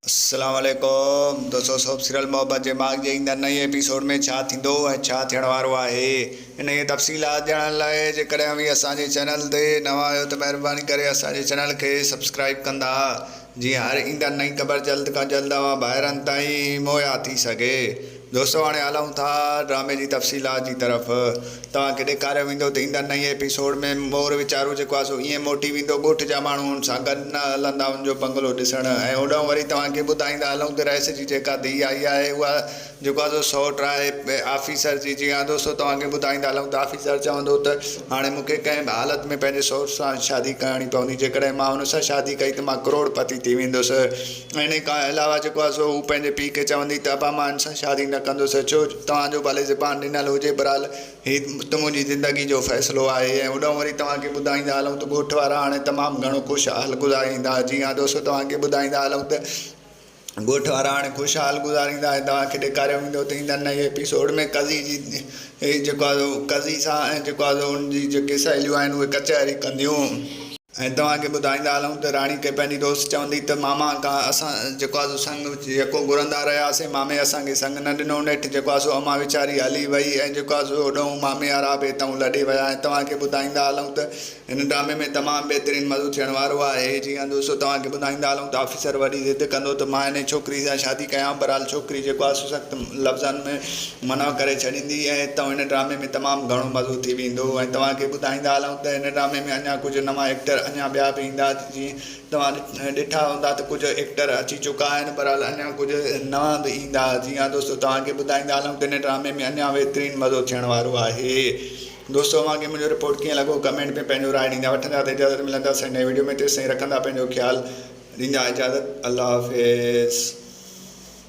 السلام عليڪم دوستو سوپ سيريل محبت جي ماڳ جي ايندڙ نئين ايپيسوڊ ۾ ڇا ٿيندو ۽ ڇا ٿيڻ وارو آهي انهيء تفصيلات ڄاڻڻ لاء جيڪڏهن اوهين اسان جي چينل تي نوان آهيو ته مهرباني ڪري اسان جي چينل کي سبسڪرائيب ڪندا جيئن هر ايندڙ نئين خبر جلد کان جلد اوهان ڀائرن تائين مهيا ٿي سگهي. دوستو هاڻي هلون ٿا ڊرامي جي تفصيلات جي طرف. توهان کي ڏيکاريو ويندو ته ايندڙ نئين ايپيسوڊ ۾ مور ويچارو جيڪو آهي سو ائين موٽي ويندو ڳوٺ جا ماڻهو هن سان گڏ نه هلندا هن جو بنگلو ڏسڻ ۽ هوڏانهن وري توهان کي ٻڌائيندا هلون ته رئيس جي جيڪا ڌيء آئي آهي اها جيڪو آهي سو سئوٽ آهي آفيسر جي جي ها دوستو توهان کي ٻڌائيندا هلون ته آفيسر چوندو ته هاڻي مون کي ڪنهن به حالت ۾ پنهنجي سئوٽ سان شادي ڪرڻي پوندي جيڪڏهن مان هن سان شادي ڪئي ته مان ڪروڙ پتي ٿي ويندس. ۽ انهيء کان علاوه جيڪو آهي سو هو پنهنجي پيء کي چوندي ته ابا مان هن سان شادي نه ڪندس ڇو توهان جو ڀلي زبان ڏنل هجي بهرحال هي ته منهنجي زندگي جو فيصلو آهي ۽ هوڏانهن وري توهان کي ٻڌائيندا هلون ته ڳوٺ وارا هاڻي تمام گهڻو خوش حال گذاريندا جي ها دوستو توهان کي ٻڌائيندا هلون ته ڳوٺ وارا هاڻي خوش حال گذاريندا ۽ توهان کي ڏيکاريو ويندو ته ايندڙ نئين ايپيسوڊ ۾ قضي جي جيڪو آهي سو قضي سان ۽ جيڪو آهي سو ان جي جيڪي سهيليون آهن اهي ڪچهري ڪنديون. ۽ توهان کي ٻڌائيندا هلون ته راڻي کي پنهنجي دوست چوندي ته ماما کان اسان جيڪو آهي سو سڱ يڪو گهرندا رهياسين مامي اسان کي سڱ نه ڏنو نيٺ جيڪو آهي سو امان ويچاري هلي وئي ۽ جيڪو آهي سو هوڏانهن مامي وارا به هتئون لڏي ويا ۽ توهان کي ٻڌائيندا هلون ته هن ڊرامي ۾ تمام بهترين مزو ٿيڻ وارو آهي جي ها دوستو توهان کي ٻڌائيندا هلون ته آفيسر وڏي ضد ڪندو ته مان انهي ڇوڪري سان شادي ڪيان بهرحال ڇوڪري جيڪو آهي سو سخت لفظن ۾ منع ڪري ڇڏيندي ۽ اتان هن ڊرامي ۾ تمام گهڻو مزو ٿي ويندو ۽ توهان کي ٻڌائيندا هلون ته هن ڊرامي ۾ اڃا ڪجهه نوان ايڪٽر اڃا ٻيا به ايندا جيئن توهان ڏٺا هوندا ته ڪجهه ايڪٽر اچي چڪا آهن بهرحال اڃا ڪجهه نوان به ايندا جي ها دوستو توهان کي ٻڌائيندا هلون ته هن ڊرامي ۾ اڃا بهترين مزو ٿيڻ وارو آهي دوستو اوهان کي منهنجو رپورٽ ڪيئن لڳو ڪمينٽ ۾ پنهنجو راء ڏيندا وٺندا ته اجازت ملنداسين نئين وڊيو ۾ تيستائين رکندا پنهنجو خيال ڏيندا اجازت الله حافظ.